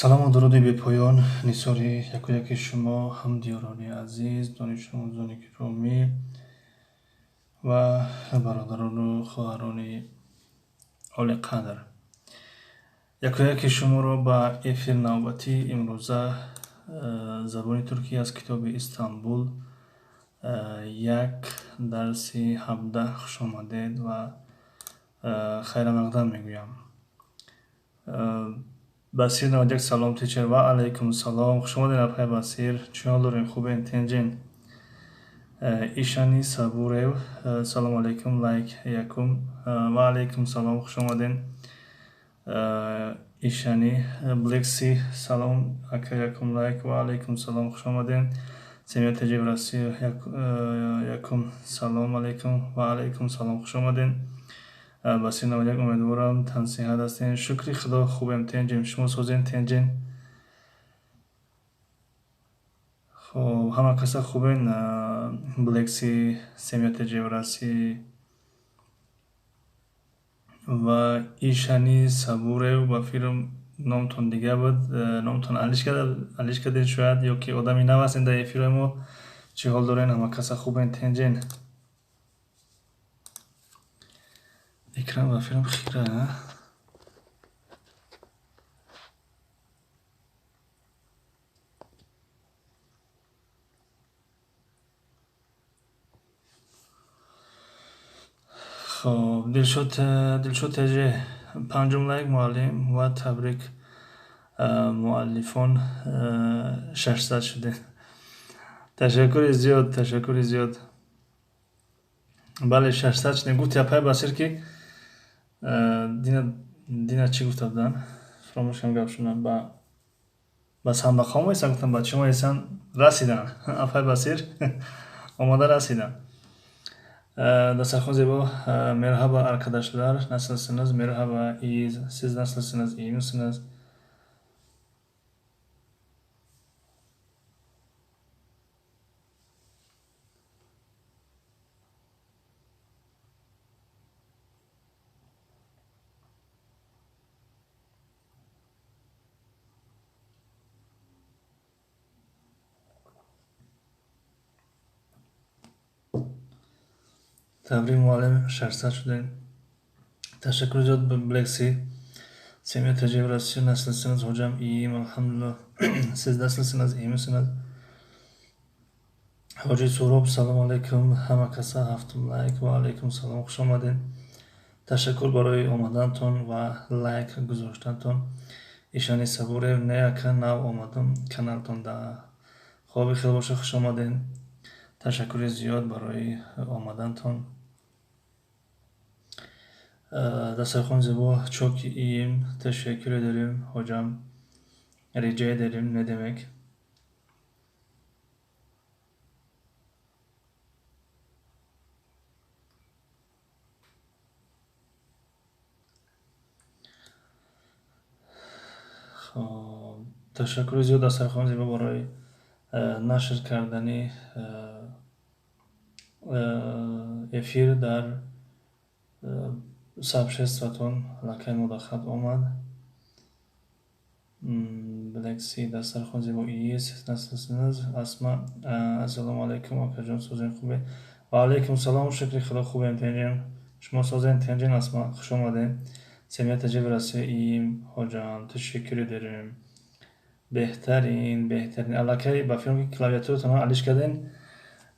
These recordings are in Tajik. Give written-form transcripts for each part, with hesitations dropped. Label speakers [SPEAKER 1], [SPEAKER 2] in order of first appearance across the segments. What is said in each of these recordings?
[SPEAKER 1] Салому дуруди бепоён нисори яку-яки шумо, ҳамдиёрони азиз, донишомӯзони гиромӣ ва бародарону хоҳарони олиқадр. Яку-яки шуморо ба эфир навбатии имрӯза забони туркӣ аз китоби Истанбул як дарси 17 хушомадед ва хайрамақдам мегӯям. Басир 91 салом тичер ва алайкум салом. Хушомадед апай Басир. Чӣ ҳол дорем? Хубен, тенҷен? Ишани Сабурев, салом алайкум, лайк якум. Ва алайкум салом, хушомаден. Ишани Блекси, салом ака, якум лайк. Ва алайкум салом, хушомаден. Семья ТЖ в Россию, якум салом алайкум. Ва алайкум салом, хушомаден. Басир 91, умедворам тансиҳат ҳастен. Шукри Худо, хубем, тенҷем. Шумо созен, тенҷен? Хоб, ҳама каса хубен? Блекси, Семья ТЖ в России ва Ишани Сабурев, ба филм номтон дига буд, номтон алиш кардед шояд, ё ки одами нав ҳастен дар эфирои мо. Чӣ ҳол дорен? Ҳама каса хубен, тенҷен? Экран ба филм хира. Хоб, Дилшод, Дилшод ТЖ, панҷум лайк муаллим ва табрик муаллифон, 600 шудем. Ташаккури зиёд, ташаккури зиёд. Бале, 600 шудем. Гуфти апай Басир ки дина чӣ гуфта буданд? Фаромӯш кардам гапшона. Ба Самбақом эсан гуфтам, ба чимо эсан расиданд. Апай Басир омода расиданд. Дастархон зебо. Merhaba arkadaşlar. Nasılsınız? Merhaba, iyiyiz. Siz nasılsınız? İyi misiniz? Табрик муаллим, 600 шудем. Ташаккур зиёд, Блекси. Семья ТЖ в Россию, nasılsınız hocam? İyiyim, elhamdülillah. Siz nasılsınız? İyi misiniz? Ҳоҷи Суроб, салом алайкум. Ҳама каса ҳафтум лайк. Ва алайкум салом, хуш омадед. Ташаккур барои омадантон ва лайк гузоштантон. Ишани Сабурев, не ака, нав омадам каналтон да. Хоби хел боша, хуш омадед. Ташаккури зиёд барои омадантон. Дастархон зебо, çok iyiyim. Teşekkür ederim hocam. Rica ederim, ne demek? Хоб, ташаккури зиёд дастархон зебо барои нашр кардани эфир дар сообществотон. Аллакай мудахат омад. Блекси, дастархон зебо, иyiz. Nasılsınız? Асма, ассалому алайкум, акаҷон, созен, хубе? Ва алайкум салом, шукри Худо, хубем, тенҷем. Шумо созен, тенҷен? Асма, хуш омадем. Семья ТЖ в Россия, iyiyim hocam, teşekkür ederim. Беҳтарин, беҳтарин. Аллакай ба филм ки клавиатуратон алиш карден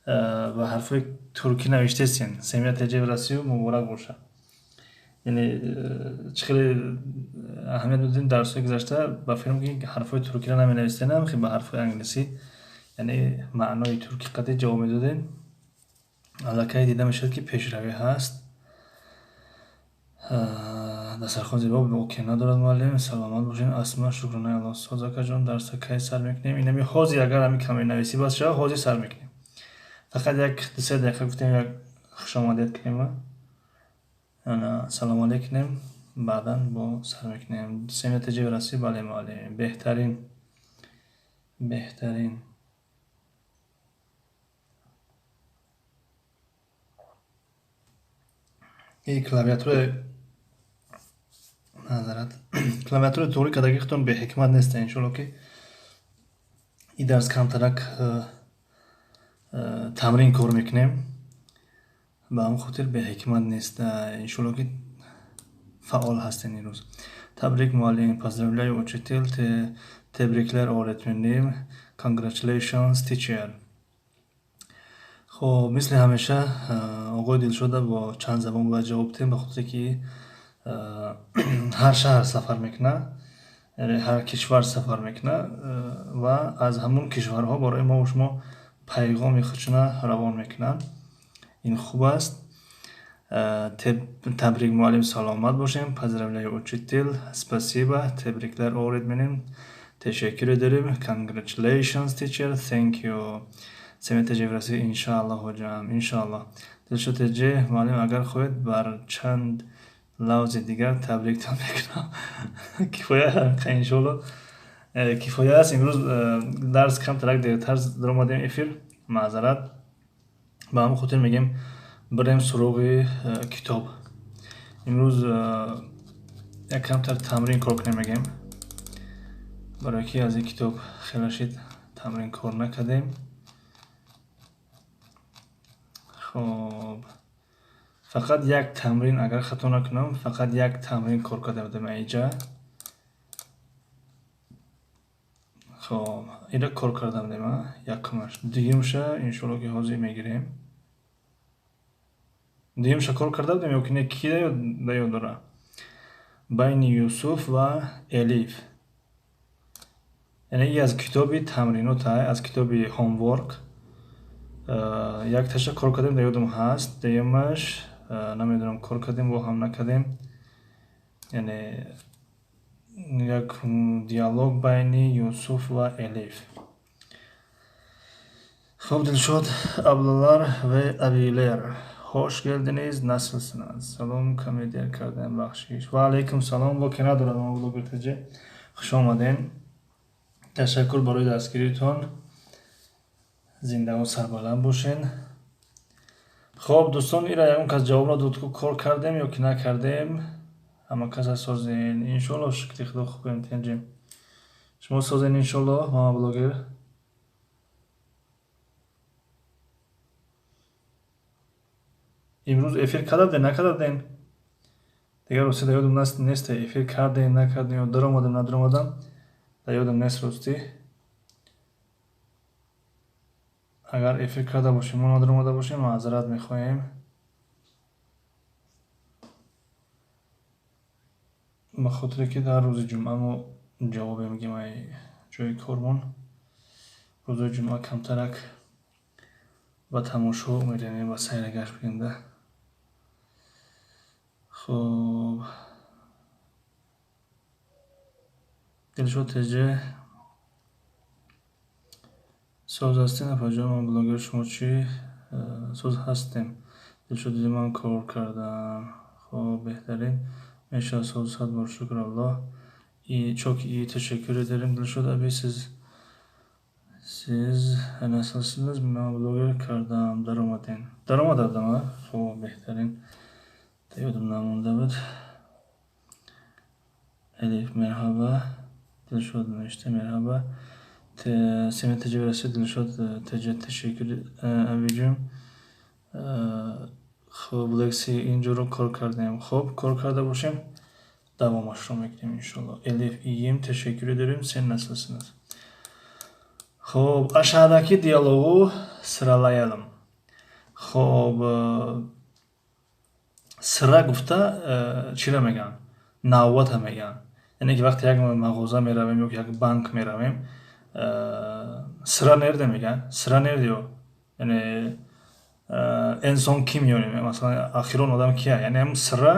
[SPEAKER 1] ва ҳарфҳои туркӣ навиштесен. Семья ТЖ в Россию муборак бошад. Яъне чӣ хеле аҳамият медодем дарсҳои гузашта, ба филм ки ҳарфҳои туркиро наменавистенам, хе ба ҳарфҳои англисӣ, яъне маънои туркӣ қатъи ҷавоб медодем. Аллакай дида мешавад ки пешравӣ ҳаст. Дастархон зебо боке надорад муаллим. Саломат бошед. Асма, шукронаи Аллоҳ. Соз акаҷон, дарса кай сар мекунем? Инами ҳозир агар ҳами камернависӣ бас шавад, ҳозир сар мекунем. Фақат як дусе дақиқа гуфтем, як хушомадед кунем ва ана салом алейк кунем, баъдан бо сар мекунем. Семья ТЖ в России, бале муаллим. Беҳтарин. Беҳтарин. И клавиатураи Маъзарат, клавиатураи туғри кардагӣ худтон беҳикмат неста. Иншоалло, ки ин дарс камтарак тамрин кор мекунем, ба ҳамон хотир беҳикмат нест. Иншоалло, ки фаъол ҳастен имрӯз. Табрик, муаллим. Поздравляю, учитель. Tebrikler, öğretmenim. Congratulations, teacher. Хоб, мисли ҳамеша, оғои Дилшода бо чанд забон бояд ҷавоб диҳем, ба хотире ки ҳар шаҳр сафар мекунад, яъне ҳар кишвар сафар мекунад ва аз ҳамон кишварҳо барои мо шумо пайғоми худшона равон мекунанд. Ин хуб аст. Табрик, муаллим, саломат бошем. Поздравляю, учитель. Спасибо. Tebrikler, öğretmenim. Teşekkür ederim. Congratulations, teacher. Thank you. Семетеҷи раси. Иншааллоҳ, hocam, иншааллоҳ. Дилшод теҷи: муаллим, агар хоҳед, бар чанд лавзи дигар табриктон мекунам. Кифоя, иншоалло, кифоя аст. Имрӯз дарс камтарак дертар даромадем эфир, маъзарат. Ба ҳамон хотир мегем, бирем суроғи китоб. Имрӯз як камтар тамрин кор кунем, мегем, барое ки аз ин китоб хеле шид тамрин кор накардем. Хоб, фақат як тамрин, агар хато накунам, фақат як тамрин кор карда будем аиҷа. Хоб, ира кор карда будем, якумаш. Дуюмша, иншоалло, ки ҳозир мегирем. Дуюмша кор карда будем ё ки не? Ки да ёд дора? Байни Юсуф ва Элиф. Яъне и аз китоби тамринота, аз китоби homework якташа кор кардем, дар ёдам ҳаст. Дуюмаш намедонам, кор кардем бо ҳам накардем. Яъне як диалог байни Юсуф ва Элиф. Хоб, Дилшод: Ablalar ve abiler, hoş geldiniz, nasılsınız? Салом, каме дер кардем, бахшиш. Ва алайкум салом. Боке надорад, блогер теҷе, хуш омадем. Ташаккур барои дастгиритон. Зиндаву сарбаланд бошен. Хоб, дӯстон, ира ягон кас ҷавоб надод, ку кор кардем ё ки накардем. Ҳама каса созен, иншоалло? Шукри Худо, хубем, тинҷем. Шумо созен, иншоалло, мама блогер? Имрӯз эфир карда будем, накарда будем? Дигар, ростӣ, дар ёдам нест, эфир кардем, накардем ё даромадам, надаромадам, дар ёдам нест, ростӣ. Агар эфир карда бошем, мо надаромада бошем, маъзарат мехоҳем, ба хотире ки дар рӯзи ҷумъа мо ҷавобе мегем ай ҷои кормон. Рӯзои ҷумъа камтарак ба тамошо меравем, ба сайра гашт бигем да. Хоб, Дилшод теҷе: соз ҳастем, апаҷон? Ман блогер, шумо чӣ? Соз ҳастем, Дилшод. Диди, ман кор кардам. Хоб, беҳтарин мешавад. Соз, сад бор шукр Аллоҳ. Çok iyi, teşekkür ederim Дилшод abi. Siz nasılsınız? Ман блогер кардам, даромадем. Даромададам? Хоб, беҳтарин. Ёдам намонда буд. Элиф: merhaba. Дилшод навишта: merhaba. Семен теҷе раси. Дилшод теҷе: teşekkür, abicim. Хоб, лекси инҷоро кор кардем. Хоб, кор карда бошем, давомашро мекунем, иншоалло. Элиф: iyiyim, teşekkür ederim, sen nasılsınız? Хоб, aşağıdaki diyaloğu sıralayalım. Хоб, sıra гуфта чиро мегӯянд? Навбата мегӯянд. Яъне ки вақте як мағоза меравем ё як банк меравем, sıra nerede мегӯянд. Sıra nerede, яъне en son kim, масалан, ахирон одам кия. Яъне ҳам sıra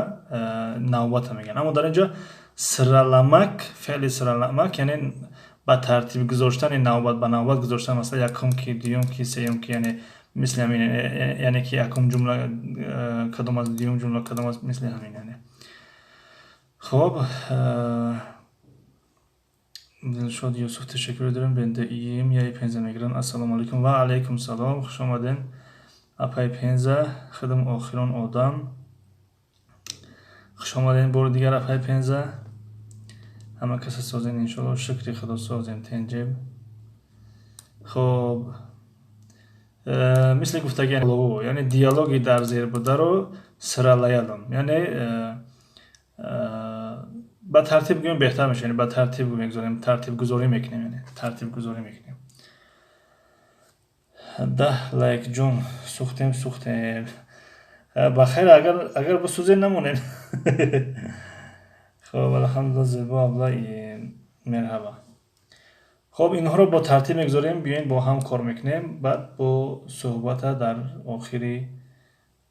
[SPEAKER 1] навбата мегӯянд. Аммо дар ин ҷо sıralamak, феъли sıralamak, яъне ба тартиб гузоштани, навбат ба навбат гузоштан, масалан, якум ки, дуюм ки, сеюм ки, яъне мисли ҳамин, яъне ки якум ҷумла кадом аст, дуюм ҷумла кадом аст, мисли ҳамин, яъне. Хоб, Дилшод: Юсуф, teşekkür ederim, ben de iyiyim. Яй Пенза мегиранд. Ассалому алайкум. Ва алайкум салом, хуш омадем, апай Пенза. Худам охирон одам. Хуш омадем бори дигар, апай Пенза. Ҳама каса созен, иншоалло, шукри худо созем, тенҷеб. Хоб, мисли гуфтаги, яъне диалоги дар зер бударо сыралаялым, яъне ба тартиб гӯем беҳтар мешавад, ба тартиб мегузорем, тартибгузорӣ мекунем, яъне тартибгузорӣ мекунем. 10 лайк ҷон, сӯхтем, сӯхтем. Ба хайр, агар бисӯзем намонем. Хоб, алҳамдулилла, зебо абла, мерҳаба. Хоб, инҳоро бо тартиб мегузорем, биёед бо ҳам кор мекунем, баъд бо суҳбата дар охири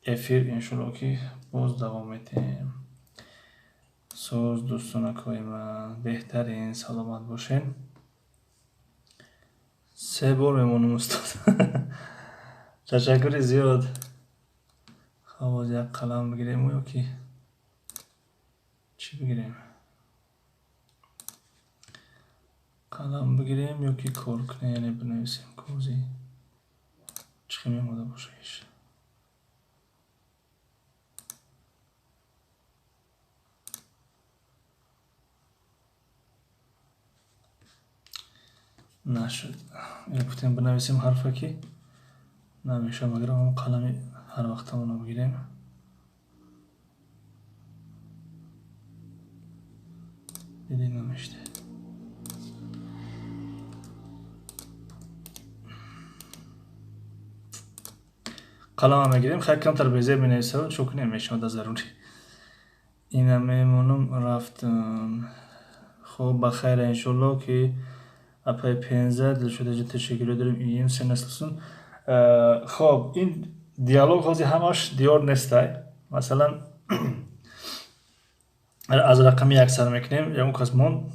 [SPEAKER 1] эфир иншоалло ки боз давом медиҳем. Соз, дӯстонакҳои ман, беҳтарин, саломат бошед. Се бор мемонам, устод. Ташаккури зиёд. Хоб, боз як қалам бигирем ё ки чӣ бигирем? Қалам бигирем ё ки кор кунем, яъне бинависем кози чӣ хел мемода бошаиш. Нашуд. Гуфтем бинависем ҳарфа ки намешавад, магар ҳамон қалами ҳар вақтамонро бигирем. Дидем, намешта. Қалама мегирем, хай камтар безеб менависам, чӯ кунем, мешавад зарурӣ. Ина мемонам, рафтам. Хоб, ба хайр, иншоалло ки апай Пенза Дилшода ҷон, ташаккур дорем. Ием, sen nasılsın? Хоб, ин диалог ҳозир ҳамаш диёр нестай. Масалан, аз рақами як сар мекунем, ягон кас монд,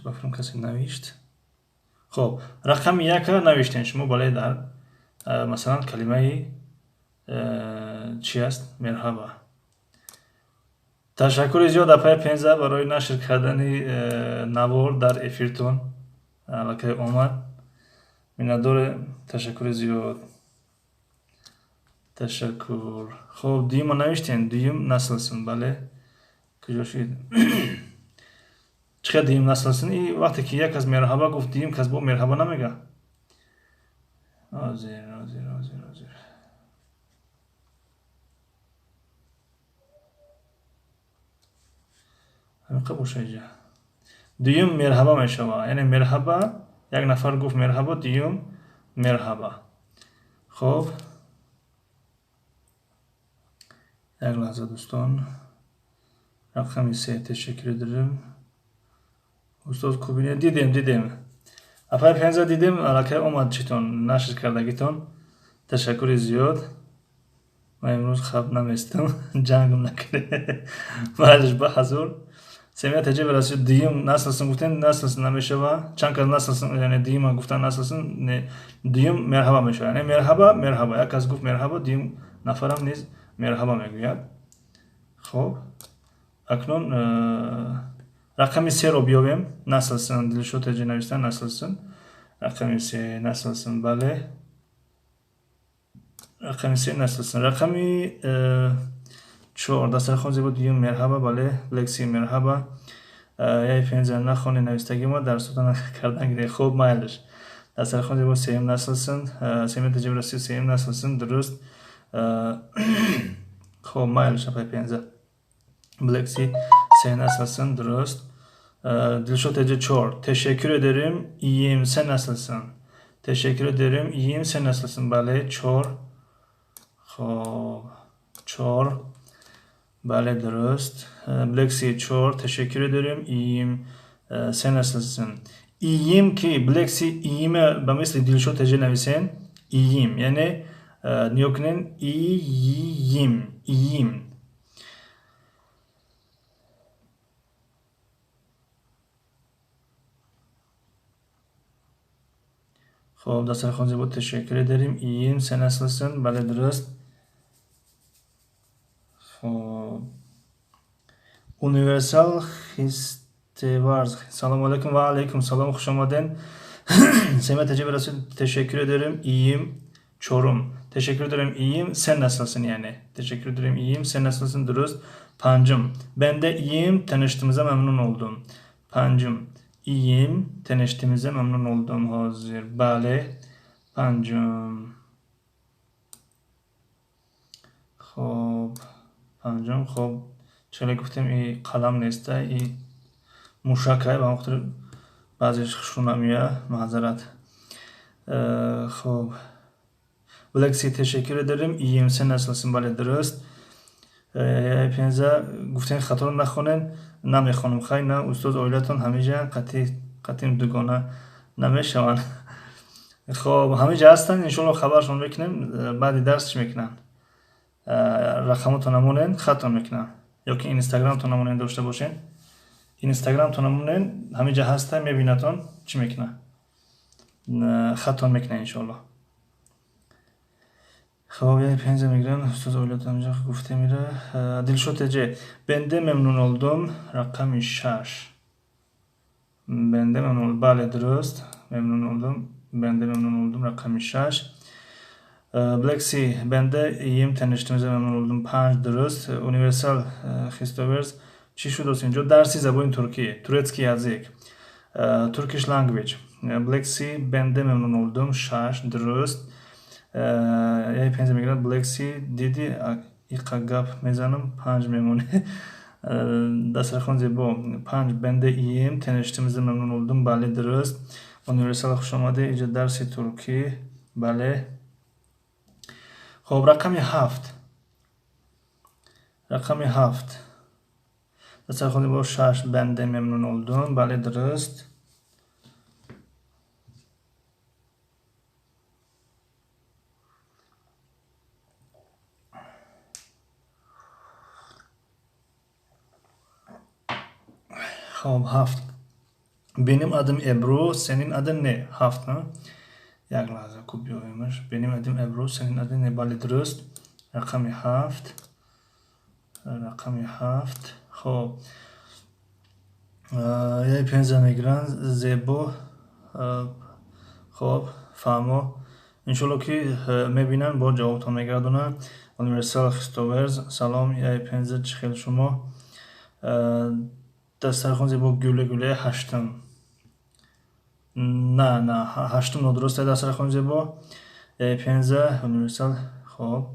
[SPEAKER 1] ба фикрам касе навишт. Хоб, рақами яка навиштем шумо, бале, дар масалан калимаи чи аст? Мерҳаба. Ташаккури зиёд, апай Пенза, барои нашр кардани навор дар эфиртон. Аллакай омад. Миннатдорем, ташаккури зиёд. Ташаккур. Хоб, дуюмро навиштем, дуюм nasılsın, бале. Куҷо шуд? Чӣ хел дуюм nasılsın? И вақте ки як кас мерҳаба гуфт, дуюм кас бо мерҳаба намега. Ҳозир, ҳозир, ҳозир, ҳозир. Ҳамин боша иҷа. Дуюм мерҳаба мешавад, яъне мерҳаба, як нафар гуфт мерҳаба, дуюм мерҳаба. Хоб, як лаҳза, дӯстон. Рақами се, ташаккур дорем. Устоз Кубине, дидем, дидем. Апай Пенза, дидем, аллакай омад читон, нашр кардагитон. Ташаккури зиёд. Ман имрӯз хаб наместам, ҷангм накунед. Майлиш, ба ҳазур. Семия теҷе расид, дуюм nasılsın гуфтем, nasılsın намешава. Чанд кас nasılsın, яъне дуюма гуфтан nasılsın, не, дуюм мерҳаба мешава. Яъне мерҳаба, мерҳаба. Як кас гуфт мерҳаба, дуюм нафарам низ мерҳаба мегӯяд. Хоб, акнун рақами серо биёбем. Nasılsın, Дилшод теҷе навиштан nasılsın. Рақами се nasılsın, бале. Рақами се nasılsın. Рақами чор, дастархон зебо, дуюм мерҳаба, бале, лекси мерҳаба. Яй Пенза, нахоне навистаги ма, дарсотон кардан гире. Хоб, майлиш. Дастархон зебо, сеюм nasılsın. Семия теҷе расид, сеюм nasılsın, дуруст. Хоб, майлиш, апай Пенза. Блекси се nasılsın, дуруст. Дилшод теҷе чор. Teşekkür ederim, iyiyim, sen nasılsın? Teşekkür ederim, iyiyim, sen nasılsın? Бале, чор. Хоб, чор. Бале, дуруст. Блекси чор. Teşekkür ederim, iyiyim, sen nasılsın? Iyiyim ки Блекси iyiyim ба мисли Дилшод теҷе нависен, iyiyim, яъне нигоҳ кунед, iyiyim, iyiyim. Хоб, дастархон зебо, teşekkür ederim, iyiyim, sen nasılsın? Бале, дуруст. Хоб, Универсал Хистеварз. Салом алейкум, ва алейкум салом, хуш омаден. Семия теҷе расид, teşekkür ederim, iyiyim, чорум. Teşekkür ederim, iyiyim, sen nasılsın яъне. Teşekkür ederim, iyiyim, sen nasılsın, дуруст. Панҷум. Ben de iyiyim, tanıştığımıza memnun oldum. Панҷум. İyiyim. Tanıştığımıza memnun oldum ҳозир. Бале. Панҷум. Хоб. Панҷум. Хоб. Челе гуфтем и қалам неста, и мушакай, ба хотир баъзеш хушрӯ намеояд, маъзарат. Хоб. Black teşekkür ederim. İyiyim. Sen nasılsın? Бале, дуруст. Пенза гуфтем хаторо нахонен, намехонам. Хай на, устоз оилатон ҳамиҷа қатъи дугона намешаванд. Хоб, ҳамиҷа ҳастанд, иншоалло хабаршон мекунем, баъди дарс чӣ мекунанд? Рақамотон намонен, хатон мекунанд. Ё ки инстаграмтон намонен дошта бошен. Инстаграмтон намонен, ҳамиҷа ҳаста, мебинатон, чӣ мекунанд? Хатон мекунанд иншоалло. Хоб, я пенза мегирам, устоз оилатон ҳамиҷа гуфта мера. Дилшод Теҷе, бенде мемнун олдум, рақами 6. Бенде мемнун, бале, дуруст, мемнун олдум, бенде мемнун олдум, рақами 6. Black Sea, бенде iyiyim, tanıştığımıza memnun oldum, 5, дуруст. Universal Christophers, чӣ шуд инҷо? Дарси забони туркӣ, турецкий язык, Turkish language. Black Sea, бенде мемнун олдум, 6, дуруст. Яй пенза мегирад, Black Sea, диди, иқа гап мезанам, 5 мемонӣ. Дастархон зебо, 5, бенде iyiyim, tanıştığımıza memnun oldum, бале, дуруст. Universal, хуш омадед, инҷо дарси туркӣ, бале. Хоб, рақами 7. Рақами 7. Дастархон зебо, 6, бенде мемнун олдум, бале, дуруст. Хоб, 7. Benim adım Ebru, senin adın ne? 7, ha? Як лаҳза ку биёвемаш. Benim adım Ebru, senin adın ne? Бале, дуруст. Рақами 7. Рақами 7. Хоб. Яй пенза мегиранд, зебо. Хоб, фаҳмо. Иншоалло ки мебинанд, бо ҷавобтон мегардонанд. Universal Christophers, салом, яй пенза, чӣ хел шумо? Дастархон зебо, гуле гуле, 8. На, на, 8 нодуруст дастархон зебо. Яй пенза, Universal, хоб.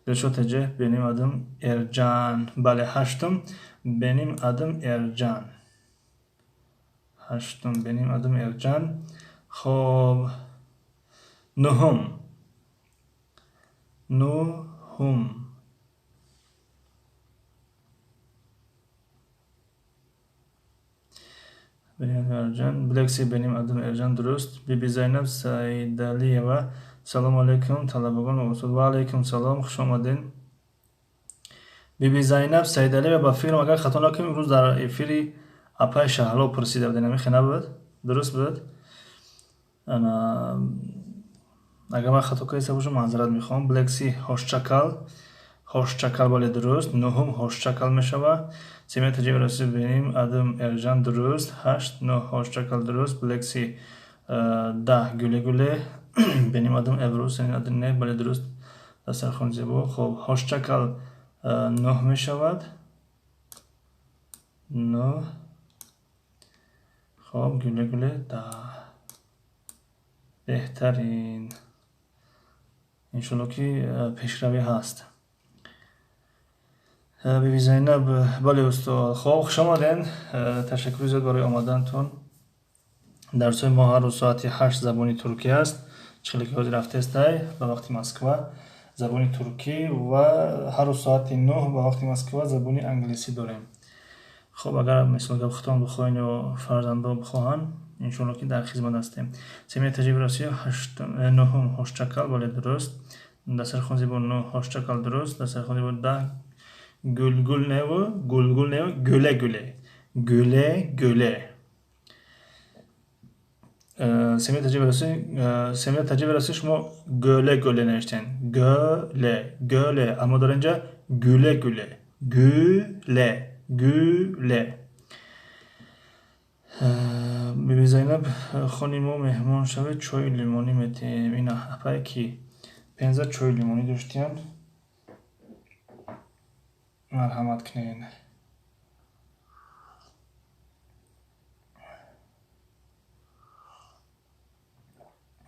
[SPEAKER 1] Дилшод Теҷе, benim adım Ercan. Бале, 8, benim adım Ercan. 8, benim adım Ercan. Хоб, 9. 9. Benim Ercan. Black Sea, benim adım Ercan, дуруст. Биби Зайнаб Саидалиева, салом алейкум, талабагон ва устод. Ва алейкум салом, хуш омадед. Биби Зайнаб Саидалиева, ба фикрам агар хато накунем, имрӯз дар эфири апаи Шаҳло пурсида будем, ҳамин хел набуд? Дуруст буд? Ана, агар ман хато карда бошам, маъзарат мехоҳам. Black Sea, hoşça kal. Hoşça kal, бале, дуруст. 9 hoşça kal мешавад. Семья Таҷиева Россия, benim adım Ercan, дуруст. 8, 9 hoşça kal, дуруст. Black Sea, 10, güle güle. Benim adım Ebru, senin adın ne? Бале, дуруст. Дастархон зебо. Хоб, hoşça kal, 9 мешавад. 9. Хоб, güle güle, 10. Беҳтарин. Иншоалло ки пешравӣ ҳаст. Биби Зайнаб, бале устод. Хоб, хуш омадед. Ташаккури зиёд барои омадантон. Дарсҳои мо ҳар рӯз соати 8 забони туркӣ аст. Чӣ хеле ки ҳозир рафтестай ба вақти Москва забони туркӣ ва ҳар рӯз соати 9 ба вақти Москва забони англисӣ дорем. Хоб, агар мисол гап худтон бихоҳед ё фарзандо бихоҳанд, иншоалло ки дар хизмат ҳастем. Семья Таҷиева Россия, 9 hoşça kal, бале, дуруст. Дастархон зебо, 9 hoşça kal, дуруст. Дастархон зебо, 10, гулгул неву, гулгул неву, гуле гуле. Гуле гуле. Семья Таҷиева Россия, Семья Таҷиева Россия, шумо гӯле гуле навиштен. Гӯле, гӯле, аммо дар инҷа гуле гуле. Гуле, гуле. Биби Зайнаб, хони мо меҳмон шавед, чойи лимонӣ метиҳем. Ина апае ки пенза чойи лимонӣ доштиянд. Марҳамат кунед.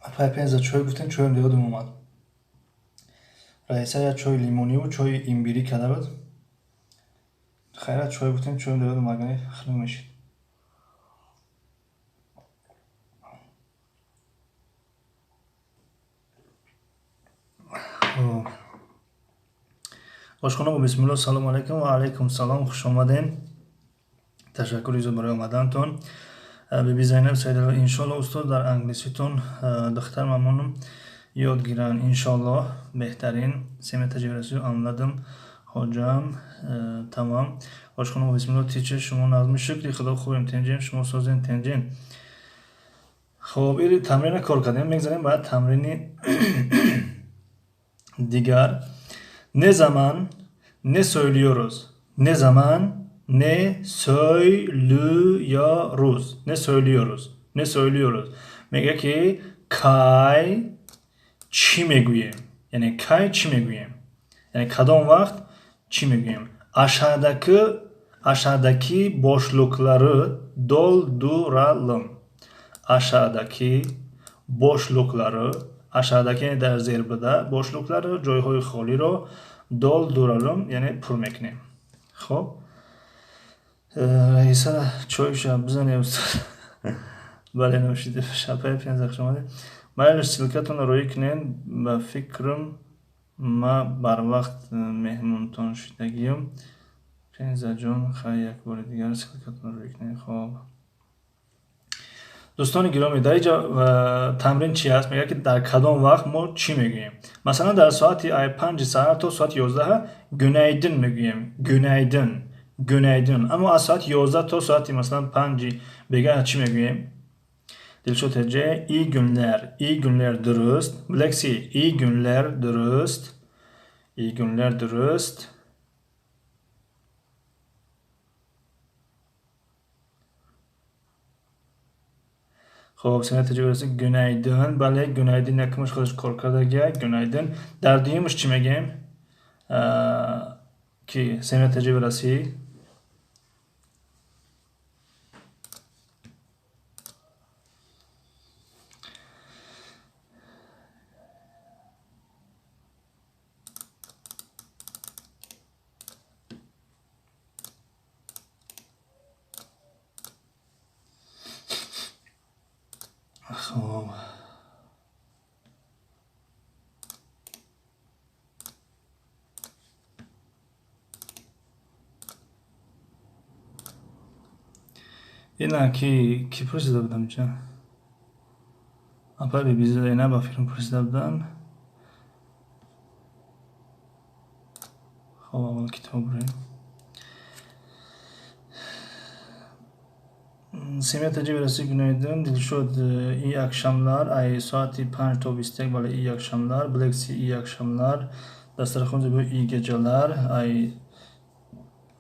[SPEAKER 1] Апай Пенза чой гуфтем, чоем ёдам омад. Раиса як чои лимониву чои имбирӣ карда буд. Хайрат, чой гуфтем, чоем ёдам омад, хунук мешид. Ошхона бо бисмиллоҳ. Салому алайкум. Ва алайкум салом, хуш омадем. Ташаккури зиёд барои омадантон. Биби Зайнаб Саидова, иншоалло устод, дар англиситон духтар мамонам ёд гиранд, иншоалло. Беҳтарин семетаҷибрасию анладым ҳоҷам. Тамом. Ошхона бо бисмиллоҳ. Тиче, шумо назми? Шукри Худо, хубем, тенҷем. Шумо созен, тенҷем? Хоб, ири тамрина кор кардем, мегзарем ба тамрини дигар. Ne zaman ne söylüyoruz? Ne zaman ne söylüyoruz? Ne söylüyoruz? Ne söylüyoruz? Мега ки кай чӣ мегӯем? Яъне кай чӣ мегӯем? Яъне кадом вақт чӣ мегӯем? Aşağıdaki boşlukları dolduralım. Aşağıdaki boşlukları, aşağıdaki яъне дар зер буда, boşlukları, ҷойҳои холиро, dolduralım, яъне пур мекунем. Хоб, Раиса чойша бизане, устод. Бале, нӯшида. Шапаи Пенза, хуш омадед. Майли, ссылкатонро роӣ кунед. Ба фикрам, ма барвақт меҳмонтон шудагиюм. Пензаҷон, хай, як бори дигар ссылкатонро роӣ кунед. Хоб, дӯстони гиромӣ, дар инҷа тамрин чи аст? Мегӯяд ки дар кадом вақт мо чӣ мегӯем. Масалан, дар соати 5 саҳар то соати 11 günaydın мегӯем, günaydın, günaydın. Аммо аз соати 11 то соати, масалан, 5-и бегаҳ чӣ мегӯем? Дилшод Ҳеҷе, iyi günler, iyi günler дуруст. Блекси, iyi günler дуруст, iyi günler дуруст. Хоб, сена таҷрибаси, günaydın. Бале, günaydın якумаш худаш кор кардагия, günaydın. Дар дуюмаш чӣ мегӯем? Ки сена таҷрибараси? Хоб, ина ки пурсида будам ча? Апа Биби Зайнаб, ба фикрам, пурсида буданд. Хоб, аввал китоб бурем. Семья таҷрибараси, günaydın. Дилшод, iyi akşamlar. Ай соати 5 то 21, бале, iyi akşamlar. Блекси, iyi akşamlar. Дастархон зебо, iyi geceler. Ай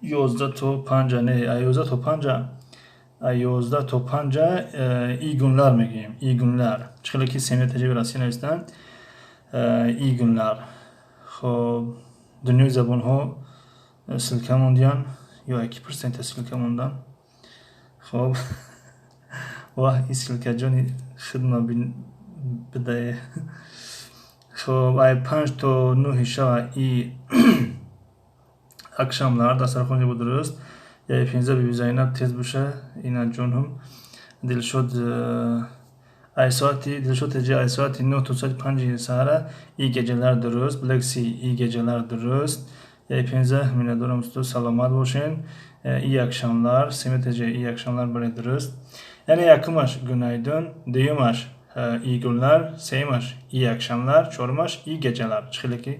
[SPEAKER 1] 11 то 5-а, не, ай 11 то 5-а, ай 11 то 5-а iyi günler мегӯем, iyi günler. Чӣ хеле ки семья таҷрибараси навистанд, iyi günler. Хоб, дунёи забонҳо ссылка мондиян ё яки процента ссылка мондан? Хоб, ваҳ, ин ссылкаҷони хидма бидае. Хоб, ай 5 то 9-и шава iyi akşamlar. Дастархон зебо, дуруст. Яй Пенза, Биби Зайнаб, тез боша. Ина ҷонҳум. Дилшод, ай соати, Дилшод теҷи, ай соати 9 то соати 5-и саҳара iyi geceler дуруст. Блекси, iyi geceler дуруст. Яй Пенза, миннатдорам, устод, саломат бошен. İyi akşamlar. Семья теҷи, iyi akşamlar, бале, дуруст. Яъне якумаш günaydın, дуюмаш iyi günler, сеюмаш iyi akşamlar, чорумаш iyi geceler. Чӣ хеле ки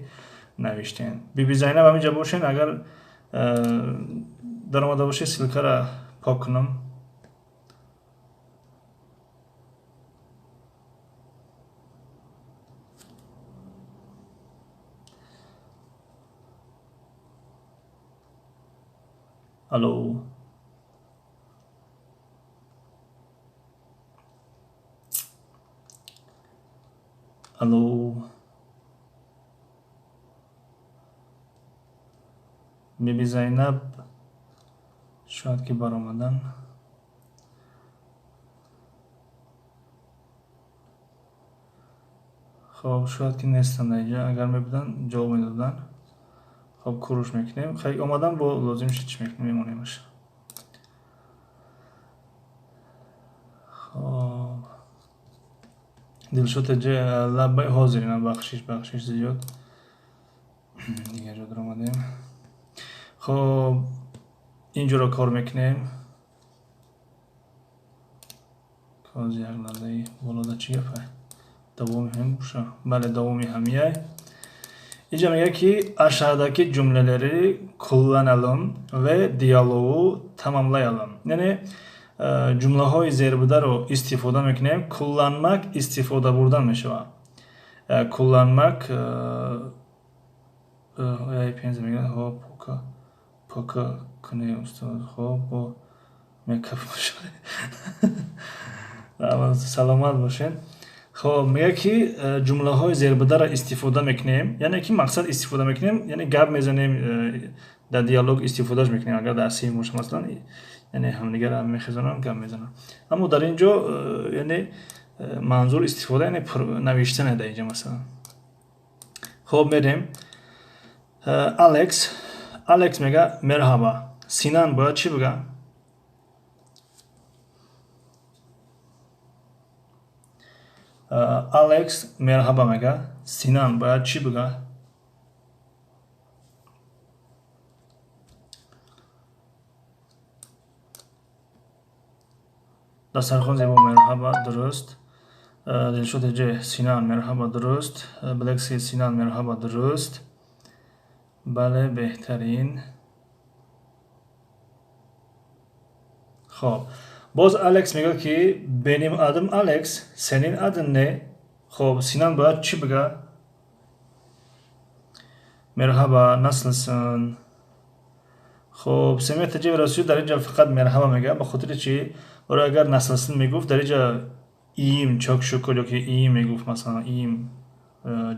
[SPEAKER 1] навиштем. Биби Зайнаб, ҳаминҷа бошен, агар даромада бошед, ссылкара пок кунам. Алло, алло, Биби Зайнаб шояд ки баромадан. Хоб, шояд ки нестанд дар инҷа, агар мебуданд ҷавоб медоданд. Хоб, куруш мекунем. Хай, омадан бо лозим шид, чӣ мекунем, мемонемаш. Хоб, Дилшод лаббай, ҳозирина, бахшиш, бахшиш зиёд. Дигар ҷо даромадем. Хоб, инҷоро кор мекунем. Кози як лаҳзаи болода чӣ гапа? Давоми ҳам буша. Бале, давоми ҳамияй. Инҷа мегӯяд ки aşağıdaki cümleleri kullanalım ve diyaloğu tamamlayalım. Яъне ҷумлаҳои зербударо истифода мекунем. Kullanmak истифода бурдан мешавад. Kullanmak пенза мегӯяд, хоб, пока пока кунем, устод. Хоб, бо мекап саломат бошед. Хоб, мегӯяд ки ҷумлаҳои зербударо истифода мекунем, яъне ки мақсад истифода мекунем, яъне гап мезанем, дар диалог истифодаш мекунем, агар дар синф боша масалан, яъне ҳамдигарро мехезонам, гап мезанам. Аммо дар ин ҷо яъне манзур истифода, яъне навиштане дар инҷа масалан. Хоб, мерем. Алекс, Алекс мега merhaba. Синан бояд чӣ бигӯяд? Алекс merhaba мега. Синан бояд чӣ бигӯяд? Дастархон зебо, merhaba, дуруст. Дилшод Эҷе, Синан merhaba, дуруст. Блекси, Синан merhaba, дуруст. Бале, беҳтарин. Хоб, боз Алекс мегӯяд ки benim adım Alex, senin adın ne? Хоб, Синан бояд чӣ бигӯяд? Merhaba, nasılsın? Хоб, Семия Таҷиева Расул дар инҷа фақат merhaba мегӯяд, ба хотири чӣ? Оро агар nasılsın мегуфт, дар инҷа iyiyim, çok şükür ёки iyiyim мегуфт, масалан, iyiyim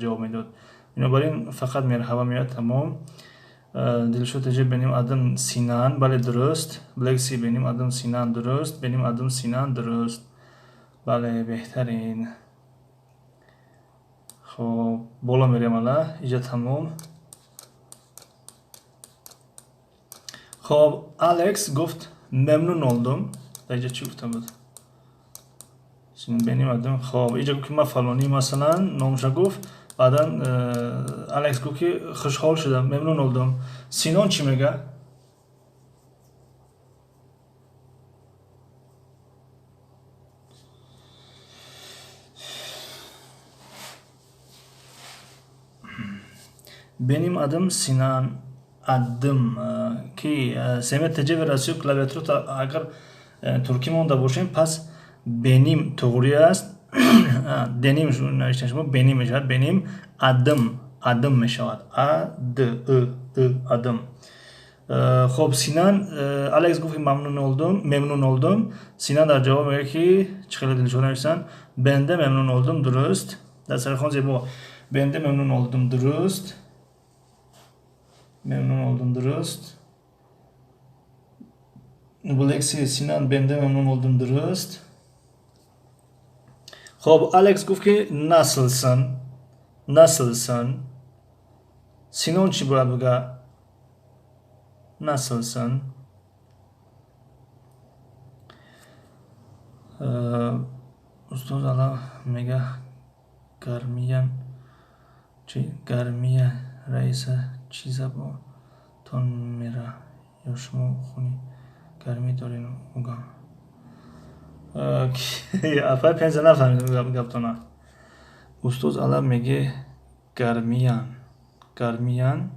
[SPEAKER 1] ҷавоб медод. Бинобар ин фақат merhaba меояд, тамом. Дилшод Таҷиев, benim adım Синан, бале, дуруст. Блекси, benim adım Синан, дуруст. Benim adım Синан, дуруст. Бале, беҳтарин. Хоб, боло мерем ала, инҷа тамом. Хоб, Алекс гуфт memnun oldum. Дар инҷа чӣ гуфта буд? Benim adım. Хоб, инҷа гуфт ки ман фалонӣ, масалан, номша гуфт. Баъдан Алекс гуфт ки хушҳол шудам, memnun oldum. Синон чӣ мегӯяд? Benim adım Sinan. Adım ки Семия Таҷиева Расул клавиатура агар туркӣ монда бошем, пас benim туғрӣ аст. Деним навиштан шумо benim мешавад. Benim adım, adım мешавад. А д ы ы adım. Хоб, Синан, Алекс гуфт ки мамнун oldum, memnun oldum. Синан дар ҷавоб мегӯяд ки чӣ хеле дилшод навиштанд, ben de memnun oldum, дуруст. Дар сархон зебо, ben de memnun oldum, дуруст. Memnun oldum, дуруст. Блекси, Синан, ben de memnun oldum, дуруст. Хоб, Алекс гуфт ки nasılsın, nasılsın. Синон чӣ бояд бигӯяд? Nasılsın. Устоз Ала мега гармиян, чи гармия раиса чӣ забонтон мера ё шумо хуни гармӣ доред угам? Апай пенза нафаҳмидам гаптона. Устоз Ала меге гармиян, гармиян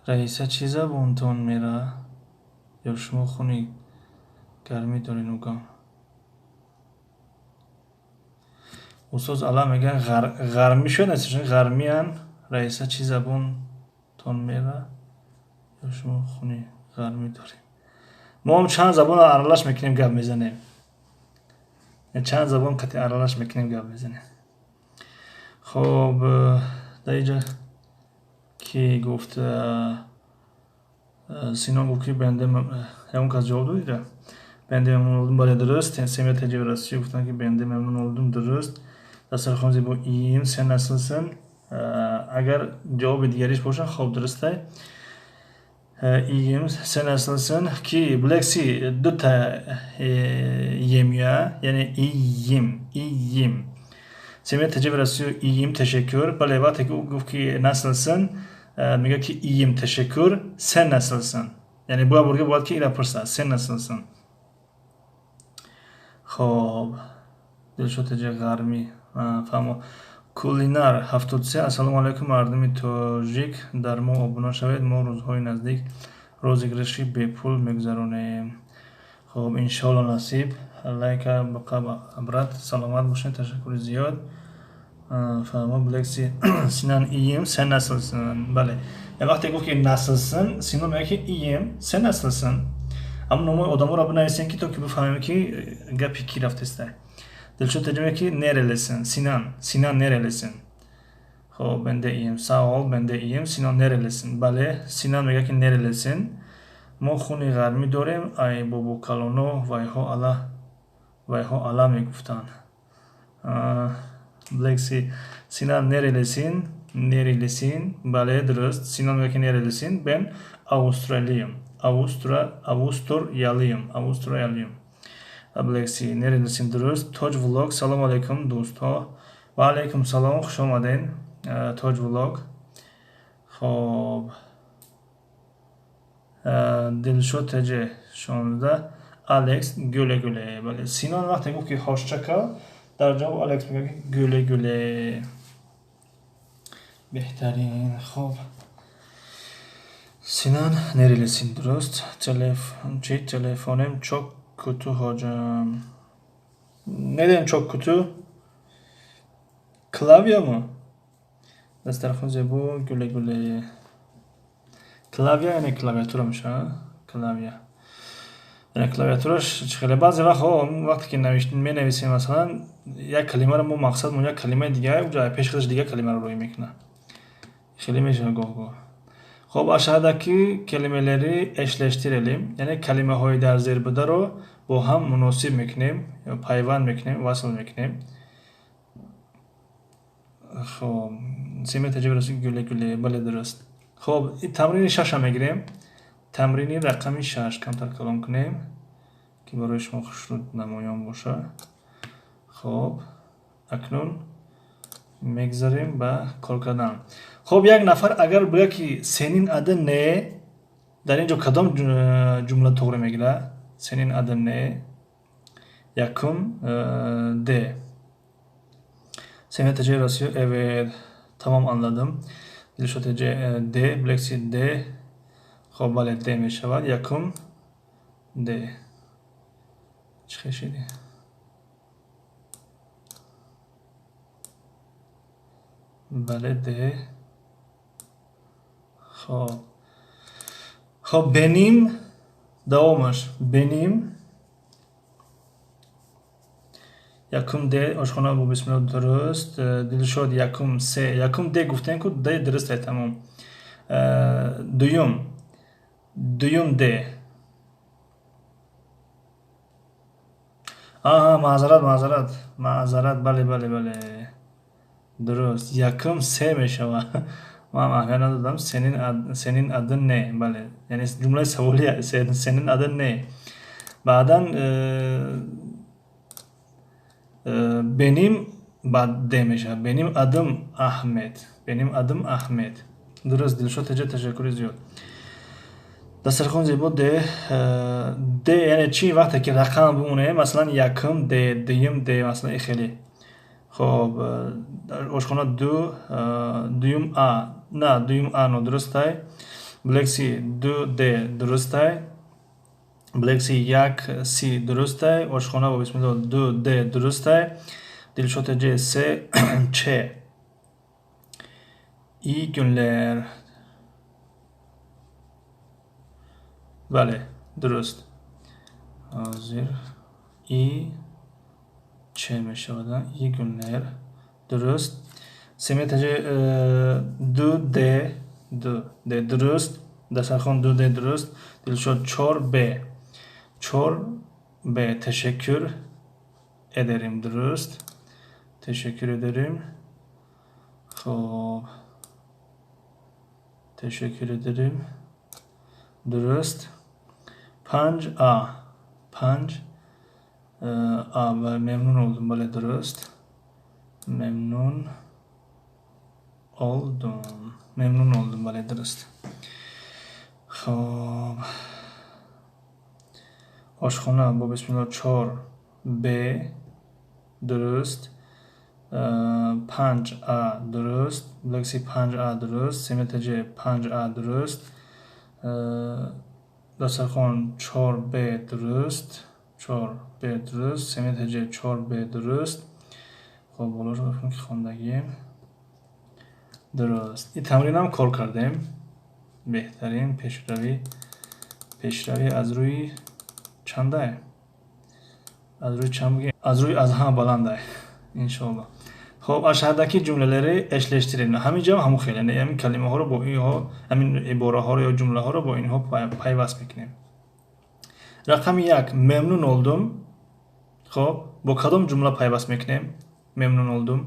[SPEAKER 1] раиса чӣ забонтон мера ё шумо хуни гармӣ доред угам? Устоз Ала мега ғармӣ шояд нависта ғармиян раиса чӣ забонтон мера ё шумо хуни гармӣ доред? Мо ҳам чанд забонро аралаш мекунем, гап мезанем. Чанд забон қатъи аралаш мекунем, гап мезанем. Хоб, дар инҷа ки гуфт, Синон гуфт ки ben de ягон кас ҷавоб додида? Ben de memnun oldum, бале, дуруст. Семия Таҷиева Расул гуфтанд ки ben de memnun oldum, дуруст. Дастархон зебо iyiyim, sen nasılsın? Агар ҷавоби дигариш боша, хоб, дурустай. Iyiyim, sen nasılsın? Ки Блекси дута емя, яъне iyiyim, iyiyim. Семия Теҷи Россию iyiyim, teşekkür. Бале, вақте ки ӯ гуфт ки nasılsın, мегӯяд ки iyiyim, teşekkür, sen nasılsın? Яъне бояд бурга бояд ки ира пурсад, sen nasılsın? Хоб, Дилшод Теҷи ғармӣ, фаҳмо. Кулинар 73. Ассалому алайкум, мардуми тоҷик, дар мо обуна шавед, мо рӯзҳои наздик розыгрыши бепул мегузаронем. Хоб, иншоалло, насиб. Лайка боқа, брат, саломат бошед, ташаккури зиёд. Фаҳмо. Блекси Синан iyiyim, sen nasılsın? Бале, вақте гуфт ки nasılsın, Синон мегӯяд ки iyiyim, sen nasılsın? Аммо номои одаморо бинависем, ки то ки бифаҳмем, ки гапи кӣ рафтеста. Дилшод Теҷи ки nerelisin? Синан, Синан, nerelisin? Хоб, ben de iyiyim, sağ ol, ben de iyiyim. Синон, nerelisin? Бале, Синан мегӯяд ки nerelisin? Мо хуни ғармӣ дорем, ай бобокалоно, вайҳо ала, вайҳо ала мегуфтанд. Блекси Синан, nerelisin? Nerelisin? Бале, дуруст. Синан мегӯяд ки nerelisin? Ben Avustralyalıyım, Avusturyalıyım, Avusturyalıyım. Блекси, nerelisin? Дуруст. Тоҷ Влог, салому алайкум, дӯстҳо. Ва алайкум салом, хуш омаден, Тоҷ Влог. Хоб, Дилшод Теҷе 16, Алекс güle güle. Бале, Синон вақте гуфт ки hoşça kal, дар ҷавоб Алекс мегӯяд ки güle güle. Беҳтарин. Хоб, Синан, nerelisin? Дуруст. Чи, telefonum çok kötü hocam. Neden çok kötü? Klavye mı? Дастархон зебо, güle güle. Klavye яъне клавиатура мешавад, klavye яъне клавиатураш чӣ хеле. Баъзе вақт вақте ки менависем, масалан, як калимаро, мо мақсадмон як калимаи дигар, уҷа пеши худаш дигар калимаро рӯй мекунад, хеле мешавад гоҳ-гоҳ. Хоб, aşağıdaki kelimeleri eşleştirelim, яъне калимаҳои дар зер бударо бо ҳам муносиб мекунем, пайванд мекунем, васл мекунем. Хоб, Семи Таҷиб Расул, güle güle. Бале, дуруст. Хоб, тамрини шаша мегирем, тамрини рақами 6. Камтар калон кунем, ки барои шумо хушнуд намоён бошад. Хоб, акнун мегзарем ба кор кардан. Хоб, як нафар агар бигӯяд ки senin adın ne, дар ин ҷо кадом ҷумла тоғри мегирад? Senin adın ne? Якум д. Семия Теҷи Россия, evet, tamam, anladım. Дилшод Теҷи д, Блекси д. Хоб, бале, д мешавад, якум д. Чӣ хел шиди? Бале, д. Хоб, хоб, benim, давомаш benim. Якум д, ошхона бо бисмилла, дуруст. Дилшод, якум с, якум д гуфтем ку, д дуруст, тамом. Дуюм, дуюм д. Аҳа, маъзарат, маъзарат, маъзарат, бале, бале, бале, дуруст, якум се мешавад. Ман аҳамият надодам. Senin adın ne? Бале, яъне ҷумлаи саволия, senin adın ne? Баъдан benim, баъд д мешавад. Benim adım Ahmet, benim adım Ahmet. Дуруст, Дилшод Теҷа, ташаккури зиёд. Дастархон зебо, д, д. Яъне чӣ? Вақте ки рақам бимонем, масалан, якум д, дуюм д, масалан, и хеле. Хоб, ошхона ду, дуюм а, на, дуюм а нодурустай. Блекси, ду д дурустай. Блекси, як си дурустай. Ошхона бо бисмилло, ду д дурустай. Дилшод Теҷ, се ч. İyi günler. Бале, дуруст. Ҳозир и ч мешавад. İyi günler, дуруст. Семия Теҷи, ду д, ду д дуруст. Дастархон, ду д дуруст. Дилшод, чор б, чор б. Teşekkür ederim, дуруст. Teşekkür ederim. Хоб, teşekkür ederim, дуруст. Панҷ а, панҷ а, memnun oldum, бале, дуруст. Memnun oldum, memnun oldum, бале, дуруст. Хоб, ошхона бо бисмилло, чор б, дуруст. Панҷ а, дуруст. Лекси, панҷ а, дуруст. Семетаҷ, панҷ а, дуруст. Дастархон, чор б, дуруст, чор б, дуруст. Семетаҷ, чор б, дуруст. Хоб, болошо бификрам, ки хондагием. Дуруст, ин тамринам кор кардем. Беҳтарин пешравӣ, пешравӣ аз рӯи чандай, аз рӯи чанд бигем, аз рӯи аз ҳама баландай, иншоалло. Хоб, aşağıdaki cümleleri eşleştirin. Ҳамин ҷо ҳамун хел, яъне ҳамин калимаҳоро бо инҳо, ҳамин ибораҳоро ё ҷумлаҳоро бо инҳо пайваст мекунем. Рақами як, memnun oldum. Хоб, бо кадом ҷумла пайваст мекунем memnun oldum?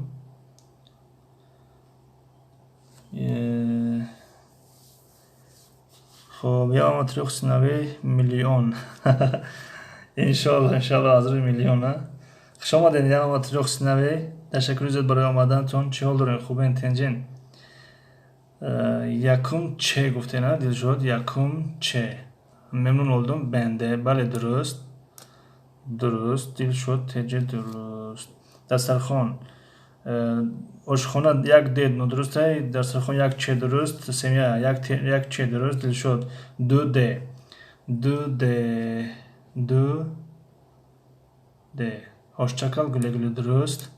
[SPEAKER 1] Хоб, я вам трёх сыновей, миллион, иншоалло, иншоалло, аз рӯи миллион. Хуш омадед, я вам трёх сыновей. Ташаккури зиёд барои омаданатон. Чӣ ҳол дорем, хубен, тенҷен? Якум че гуфтена, Дилшод, якум че, memnun oldum, ben de, бале, дуруст, дуруст, Дилшод теҷе, дуруст. Дастархон, ошхона, як д нодурустай, дастархон, як че, дуруст, семья, як че, дуруст, Дилшод, ду д, ду д, ду д. Hoşça kal, güle güle, дуруст.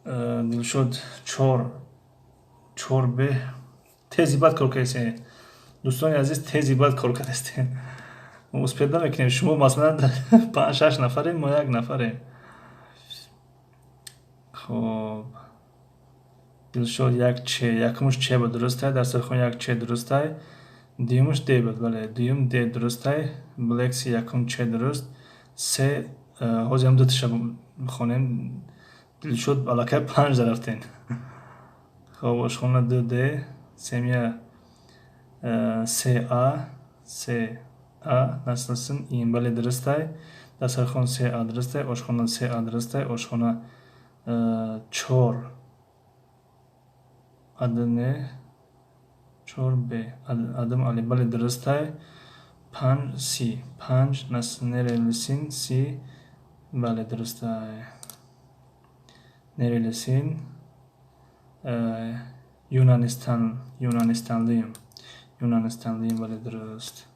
[SPEAKER 1] Дилшод, чор, чор б. Тези бад кор кардастед, дӯстони азиз, тези бад кор кардастед. Успеть намекунем. Шумо масалан панҷ шаш нафарем, мо як нафарем. Хоб, Дилшод, як че, якумуш че буд, дурустай, дастархон, як че, дурустай, дуюмуш д буд, бале, дуюм д, дурустай, блекси, якум че, дуруст, се. Ҳозир ҳам дуташа бихонем. Дилшод, аллакай панҷ рафтем. Хоб, ошхона, ду д, семья, се а, се а, nasılsın, iyiyim, бале, дурустай, дастархон, се а, дурустай, ошхона, се а, дурустай, ошхона, чор, adın ne, чор б, adım Али, бале, дурустай, панҷ си, панҷ, nerelisin, си, бале, дурустай. Nerelisin? Yunanistan, Yunanistanlıyım, Yunanistanlıyım, бале, дуруст.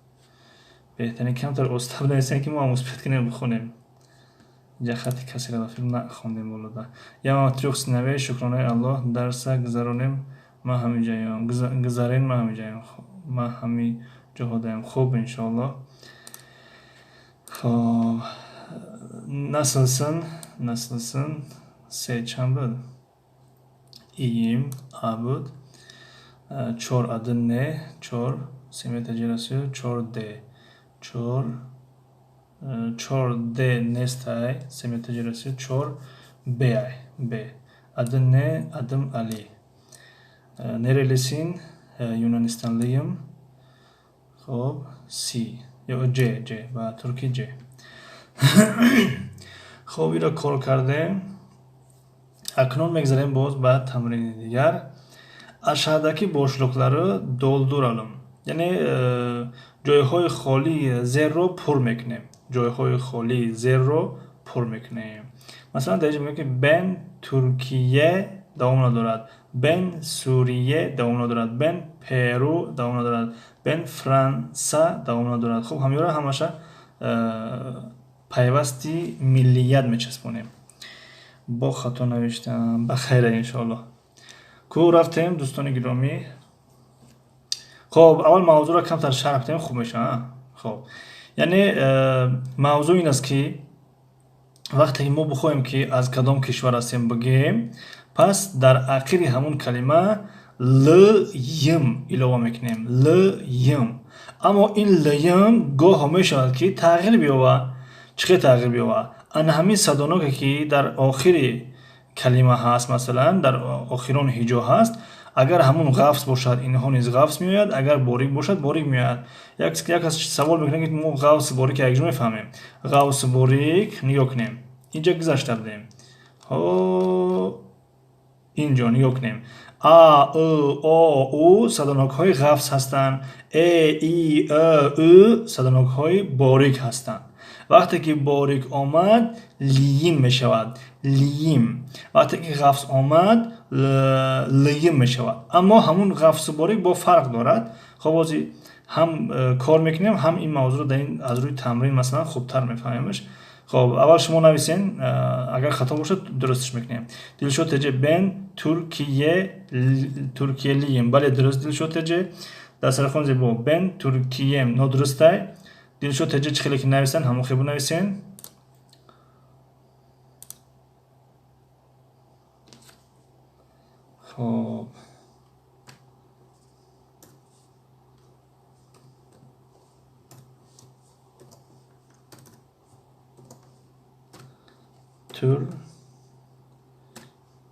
[SPEAKER 1] Беҳтарин. Камтар оста бинависем, ки мо ҳам успеть кунем, бихонем. Инҷа хати касеро ба филм нахондем болода. Я вам трёх сыновей, шукронаи Аллоҳ, дарса гузаронем, ман ҳамиҷаём, гузарен, ман ҳамиҷаём, ман ҳами ҷоҳодаям. Хуб, иншоаллоҳ. Хоб, nasılsın, nasılsın, се чанд буд? Iyiyim, а буд. Чор, adın ne, чор, семетаҷерасю, чор д, чор, чор д нестай, семетаҷерасю, чор б ай, б. Adın ne? Adım Али. Nerelisin? Yunanistanlıyım. Хоб, си ё ҷ, ҷ, ба турки ҷ. Хоб, инро кор кардем. Акнун мегзарем боз ба тамрини дигар. Aşağıdaki boşlukları dolduralım, яъне ҷойҳои холии зерро пур мекунем, ҷойҳои холии зерро пур мекунем. Масалан, дар инҷа мегӯем, ки ben Türkiye, давом надорад, ben Suriye, давом надорад, ben Перу, давом надорад, ben Fransa, давом надорад. Хуб, ҳамёра ҳамаша пайвасти миллият мечаспонем. Бо хато навиштам, ба хайра, иншоаллоҳ. Ку рафтем, дӯстони гиромӣ. Хоб, аввал мавзӯъро камтар шарҳ бидем, хуб мешавад. Хоб, яъне мавзӯъ ин аст, ки вақте ки мо бихоҳем, ки аз кадом кишвар ҳастем бигӯем, пас дар ахири ҳамун калима л йм илова мекунем, л йм. Аммо ин л йм гоҳо мешавад, ки тағйир биёбад. Чӣ хел тағйир биёбад? Ана ҳамин садоноке ки дар охири калима ҳаст, масалан дар охирон ҳиҷо ҳаст, агар ҳамун ғафс бошад, инҳо низ ғафс меояд, агар борик бошад, борик меояд. Як кас савол мекунад, ки мо ғафс борик якҷо мефаҳмем. Ғафс борик нигоҳ кунем. Инҷа гузашта будем. Инҷо нигоҳ кунем. А, ы, о, у садонокҳои ғафс ҳастанд. Э, и, э, ӯ садонокҳои борик ҳастанд. Вақте ки борик омад, лиим мешавад. Лиим. Вақте ки ғафс омад, лиим мешавад. Аммо ҳамун ғафсу борик бо фарқ дорад. Хоб, ҳозир ҳам кор мекунем, ҳам ин мавзӯъро дар ин аз рӯи тамрин масалан хубтар мефаҳмемаш. Хоб, аввал шумо нависен, агар хато бошад дурусташ мекунем. Дилшод теҷе бен туркиялием. Бале, дуруст, Дилшод теҷе. Дастархон зебо бен туркием нодурустай. Дилшод теҷе чӣ хеле ки нависанд, ҳамон хебо нависен. Хоб.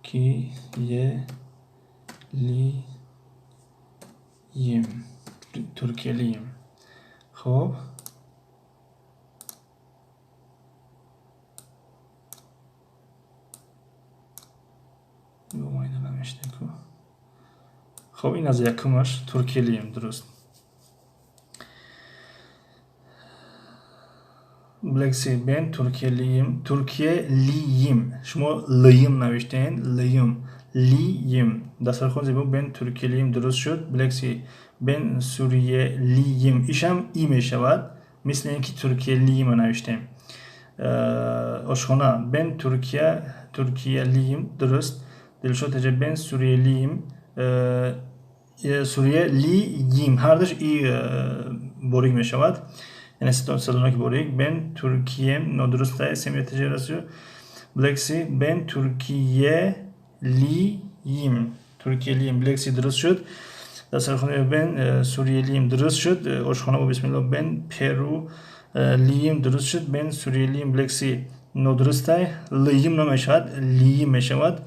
[SPEAKER 1] Туркиялием. Туркиялием. Хоб. Хоб, ин аз якумаш туркиялием, дуруст. Блекси бен туркиялием, туркиялием. Шумо лиим навиштаен, лиим, лиим. Дастархон зебо бен туркиялием дуруст шуд. Блекси бен суриялием. Ишам и мешавад, мисли ин ки туркиялиема навиштем. Ошхона бен туркиялием дуруст. Дилшод теҷе бен суриялием, суриялиим. Ҳардуш и борик мешавад. Яъне садоноки борик. Бен туркием нодуруст аст, семия теҷе расу. Блекси бен туркиялиим. Туркиялиим. Блекси дуруст шуд. Дастархонаи бен суриялиим дуруст шуд. Ошхона бо бисмилло бен перулиим дуруст шуд. Бен суриялиим блекси нодуруст аст. Лиим намешавад, лиим мешавад.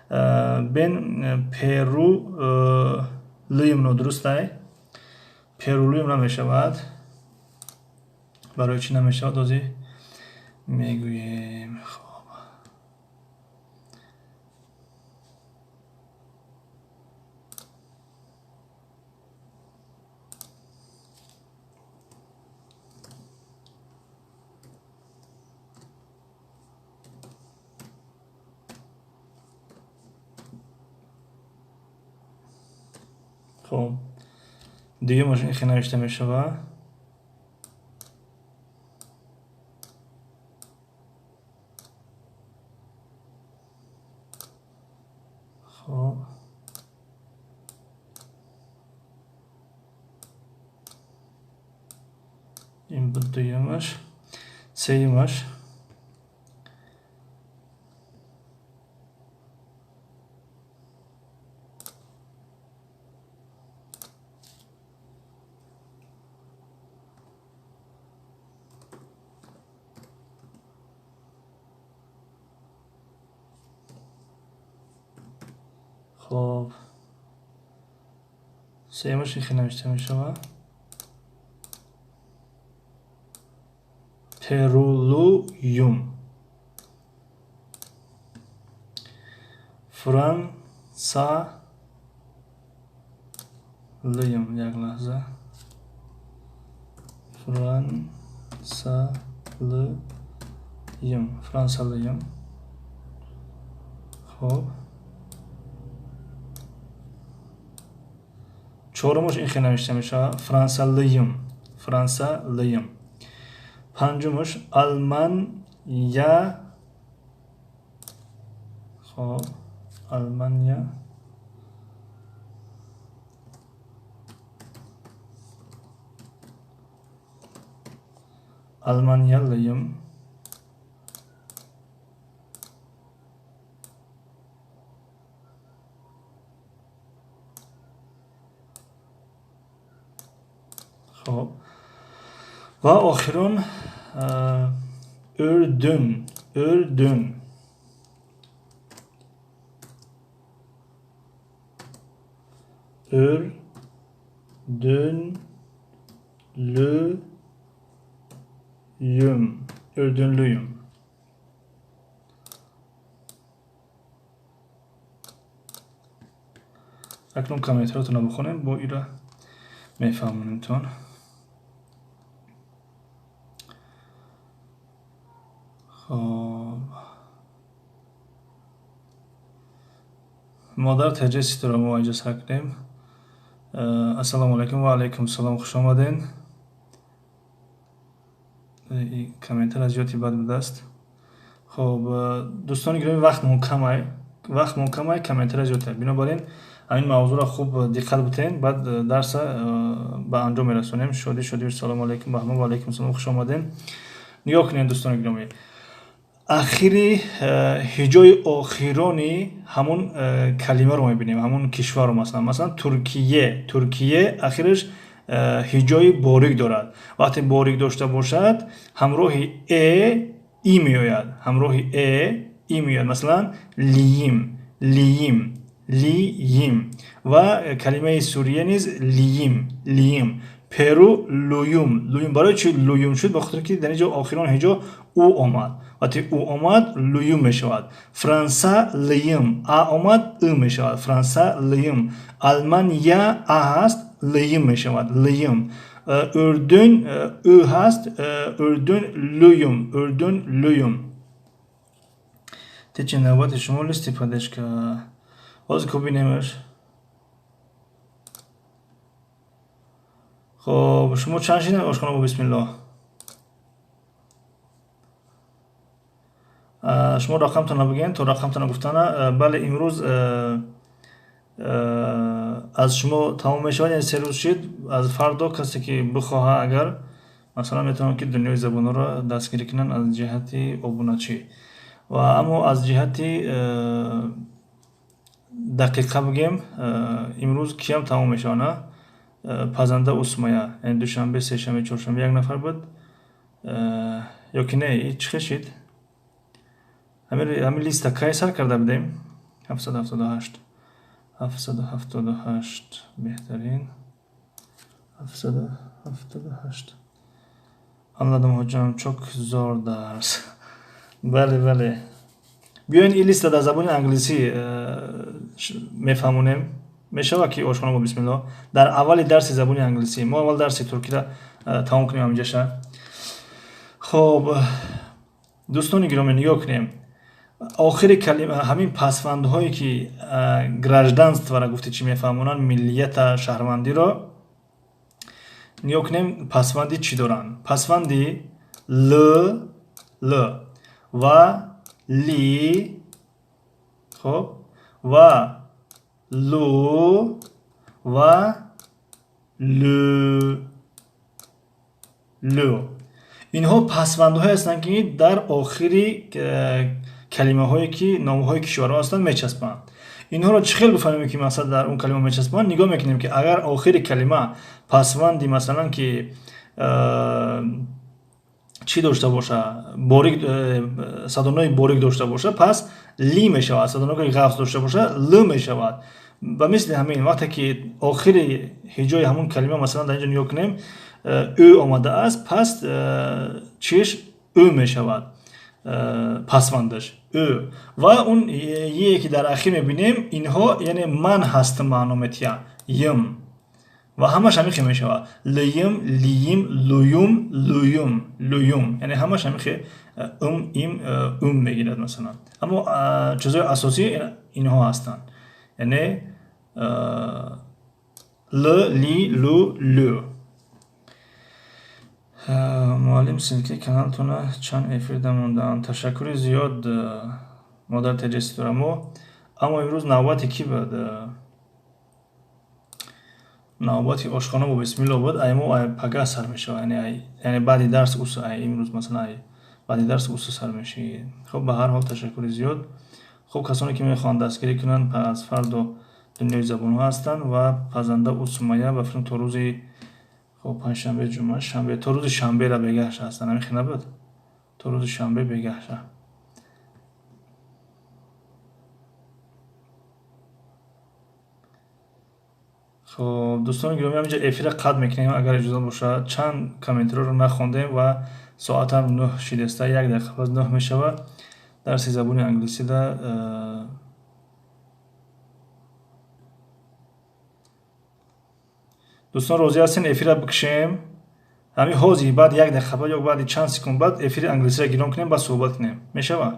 [SPEAKER 1] Бен перу лиим нодуруст аст. Перулиим намешавад. Барои чӣ намешавад, ҳозир мегӯем. Хоб. Хоб, дуюмаш ин хел навишта мешавад. Хоб. Ин буд дуюмаш. Сеюмаш. Хоб. Сеюмаш ин хел навишта мешавад. Перулуюм. Франсалием. Як лаҳза. Франсалием. Франсалием. Хоб. Чорумаш ин хел навишта мешавад. Франсалием. Франсалием. Панҷумаш Алмания. Хоб, Алмания. Алманиялием. Хоб. Ва охирон Урдун. Ürdün. Ürdünlüyüm. Ürdünlüyüm. Акнун комментаротонро бихонем, бо ира мефаҳмонемтон. Хоб, модар таҷа ситора мо инҷа сар кунем. Ассалому алайкум ва алайкум салом, хуш омаден. Комментар аз зиёди бад будааст. Хоб, дӯстони гиромӣ, вақтмон камай, комментар зиёдтар. Бинобар ин ҳамин мавзӯъро хуб диққат бутен, баъд дарса ба анҷом мерасонем. Шодӣ, шодӣ, салому алайкум ба ҳама, ва алайкум салом, хуш омаден. Нигоҳ кунед, дӯстони гиромӣ, ахири ҳиҷои охирони ҳамун калимаро мебинем, ҳамун кишварро. Масалан, Туркие. Туркие ахираш ҳиҷои борик дорад. Вақте борик дошта бошад, ҳамроҳи э и меояд, ҳамроҳи э и меояд. Масалан, лиим, лиим, лиим. Ва калимаи Сурия низ лиим, лиим. Перу луюм, луюм. Барои чи луюм шуд? Ба хотире ки дар инҷо охирон ҳиҷо у омад. Вақте у омад, луюм мешавад. Франса лиюм, а омад, ы мешавад. Франса лиюм. Алмания а ҳаст, лиюм мешавад, лиюм. Урдун ӯ ҳаст, урдун луюм, урдун луюм. Течи навбати шумо листи падешка ҳозир ко бинемаш. Хоб, шумо чанд шидем, ошхона бо бисмиллоҳ? Шумо рақамтонро бигӯед, то рақамтонро гуфтана. Бале, имрӯз аз шумо тамом мешавад, яъне 3 рӯз шид. Аз фардо касе ки бихоҳа, агар масалан, метавонад ки Дунёи забонҳоро дастгирӣ кунанд аз ҷиҳати обуначӣ. Ва аммо аз ҷиҳати дақиқа бигем, имрӯз киям тамом мешавад, на? Пазанда Усмая, яъне душанбе, сешанбе, чоршанбе як нафар буд ё ки не? Чӣ хел шид ҳамин листа? Кай сар карда будем? 778, 778, беҳтарин, 778. Anladım hocam, çok zor dars. Бале, бале. Биёед, ин листа дар забони англисӣ мефаҳмонем. Мешавад ки, ошхона бо бисмилло, дар аввали дарси забони англисӣ мо аввал дарси туркиро тамом кунем ҳаминҷаша. Хоб, дӯстони гиромӣ, нигоҳ кунем. Охири калима ҳамин пасвандҳое ки гражданствора гуфти чӣ мефаҳмонанд, миллията, шаҳрвандиро нигоҳ кунем, пасванди чӣ доранд? Пасванди л, л ва ли, хоб, ва лу ва лю, лю. Инҳо пасвандҳое ҳастанд, ки дар охири калимаҳое ки номҳои кишварҳо ҳастанд, мечаспанд. Инҳоро чӣ хел бифаҳмем, ки масалан дар он калима мечаспанд? Нигоҳ мекунем, ки агар охири калима пасванди, масалан, ки чӣ дошта боша, борик, садонои борик дошта боша, пас ли мешавад, садонои ғафз дошта боша, л мешавад. Ба мисли ҳамин, вақте ки охири ҳиҷои ҳамун калима, масалан, дар инҷо нигоҳ кунем, ӯ омадааст, пас чиш ӯ мешавад, пасвандаш ӯ. Ва он е ки дар ахир мебинем, инҳо яъне ман ҳастам маъно метиҳанд, йм. Ва ҳамаш ҳамин хел мешавад: лйм, лиим, луюм, луюм, луюм. Яъне ҳамаш ҳамин хел ум, им, ум мегирад, масалан. Аммо чизҳои асосӣ инҳо ҳастанд, яъне л, ли, лу, лю. Муаллим, ссылкаи каналтона чанд эфирда мондаам. Ташаккури зиёд, модар теҷеситора. Мо аммо имрӯз навбати кӣ буд? Навбати ошхона бо бисмилло буд. Ай мо пага сар мешавад, яъне баъди дарс ус, имрӯз, масалан, баъди дарс усу сар мешавад. Хуб, ба ҳар ҳол, ташаккури зиёд. Хуб, касоне ки мехоҳанд дастгирӣ кунанд, аз фардо Дунёи забонҳо ҳастанд. Ва пазанда Усумая ба филм то рӯзи, хоб, панҷшанбе, ҷумъа, шанбе, то рӯзи шанбера бегаҳша ҳастанд. Ҳамин хел набуд? То рӯзи шанбе бегаҳша. Хоб, дӯстони гиромӣ, ҳаминҷа эфира қатъ мекунем, агар иҷозат бошад. Чанд комментариро нахондем ва соатам 9 шидаста, як дақиқа пас 9 мешавад. Дарси забони англисида дӯстон розӣ ҳастен эфира бикушем? Ҳамин ҳозир баъд як дақиқа баъд ё баъди чанд секунд баъд эфири англисиро гирон кунем, баъд суҳбат кунем. Мешавад?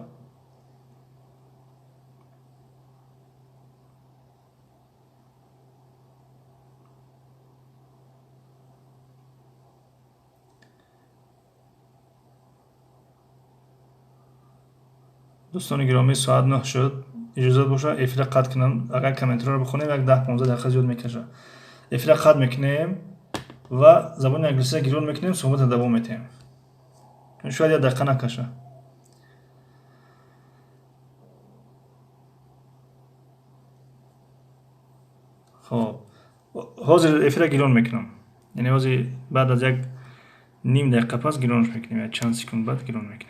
[SPEAKER 1] Дӯстони гиромӣ, соат 9 шуд. Иҷозат бошад, эфира қатъ кунам. Агар комментариро бихонем, як 10-15 дақиқа зиёд мекашад. Эфира қатъ мекунем ва забони англисиро гирон мекунем, суҳбатро давом метиҳем. Шояд як дақиқа накашад. Хоб, ҳозир эфира гирон мекунам. Яъне ҳозир баъд аз як ним дақиқа пас гиронаш мекунем, як чанд секунд баъд гирон мекунем.